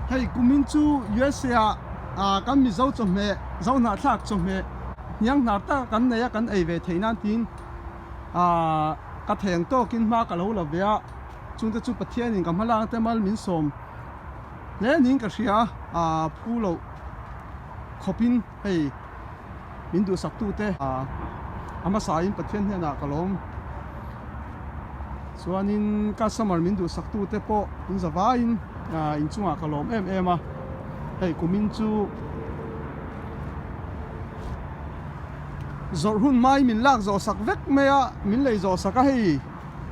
Hei kumin chu USA ah kan Mizo chawhmeh, Zohnahthlak chawhmeh hniang hnar taka kan nei a, kan ei ve theih nan tiin ka theng tawkin hma ka lo la ve a, chungte chu Pathianin ka hmalakna te mal min sawm hle niin ka hria a, phu loh khawpin hei min duhsaktute a hmasain Pathian hnenah ka lawm. Chuanin customer min duhsaktute pawh in za vaiin inchungah ka lawm em em a, hei kumin chu zawrh hun hmai min lak zawh sak vek mai a, min lei zawh sak a hei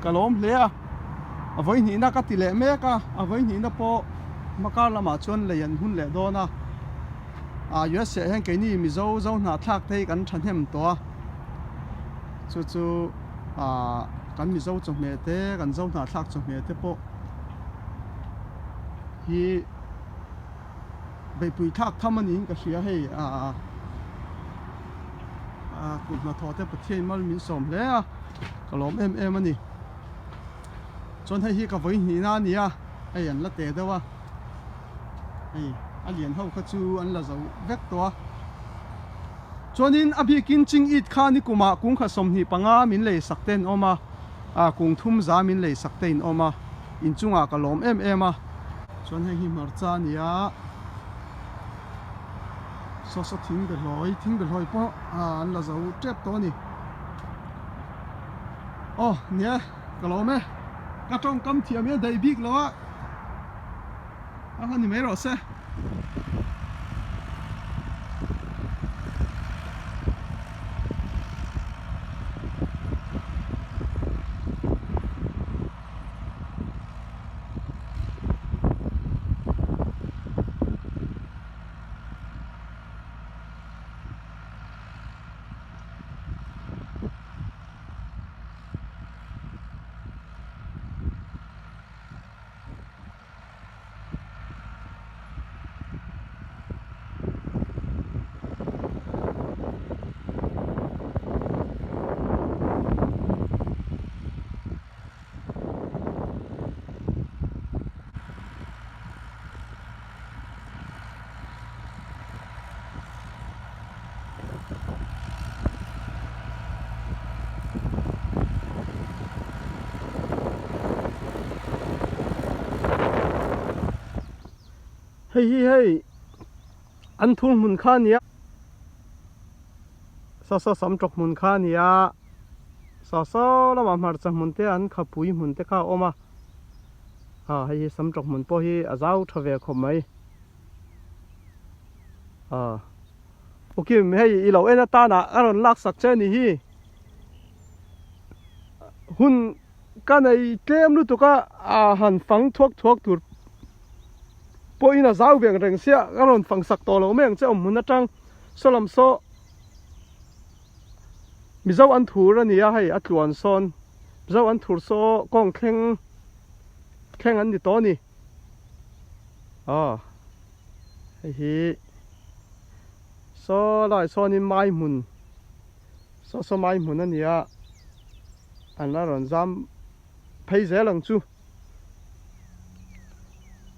ka lawm hle a, a vawihnihna ka ti leh mek a, a vawihnihna pawh hmakar lamah chuan lei an hun leh dawn a, ah USA ah hian keini Mizo zo hnahthlak te hi kan thahnem tawh a, chu chu. ah kan Mizo chawhmeh te kan Zo hnahthlak chawhmeh te pawh hi beihpui thlak tham a niin ka hria hei ah ah kut hnathawh te Pathian mal min sawm hle a ka lawm em em a ni chuan hei hi ka vawi hnihna a ni a hei an la teh deuh a hei a lian ho kha chu an la zo vek tawh a. Chuanin a bikin Ching It kha nikumah kungkhat 25 min lei sak te in awm a, ah kung thum za min lei sak te in awm a, inchungah ka lawm em em a. Chuan hei hi hmarcha a ni a, saw saw thing behlawi, thing behlawi pawh an la zo tep tawh a ni. Aw nia ka lawm e, ka tawngkam thiam hian daih bik lo a, a ni mai rawh se. Hei hi hei an thur hmun kha a nia saw saw sam tawk hmun kha a nia saw saw lamah hmarcha hmun te an khapui hmun te kha a awm a ha hei hi sam tawk hmun pawh hi a zau tha ve khawp mai a Ukim hei i lo en atana a rawn lak sak che a ni hi. Hun ka nei tlem lutuk a, a han fang thuak thuak tur pawhin a zau veng reng sia ka rawn fang sak tawh lo mai ang che awm hmun atang saw lam saw Mizo an thur a ni a hei a tluan sawn Mizo an thur saw kawng thleng thleng an ni tawh a ni aw hei hi saw lai sawnin mai hmun saw saw mai hmun a ni a an la rawn zam phei zel ang chu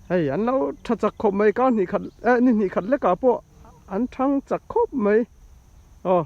hei an lo tha chak khawp mai kar hnih khat eh ni hnih khat lekah pawh an thang chak khawp mai aw.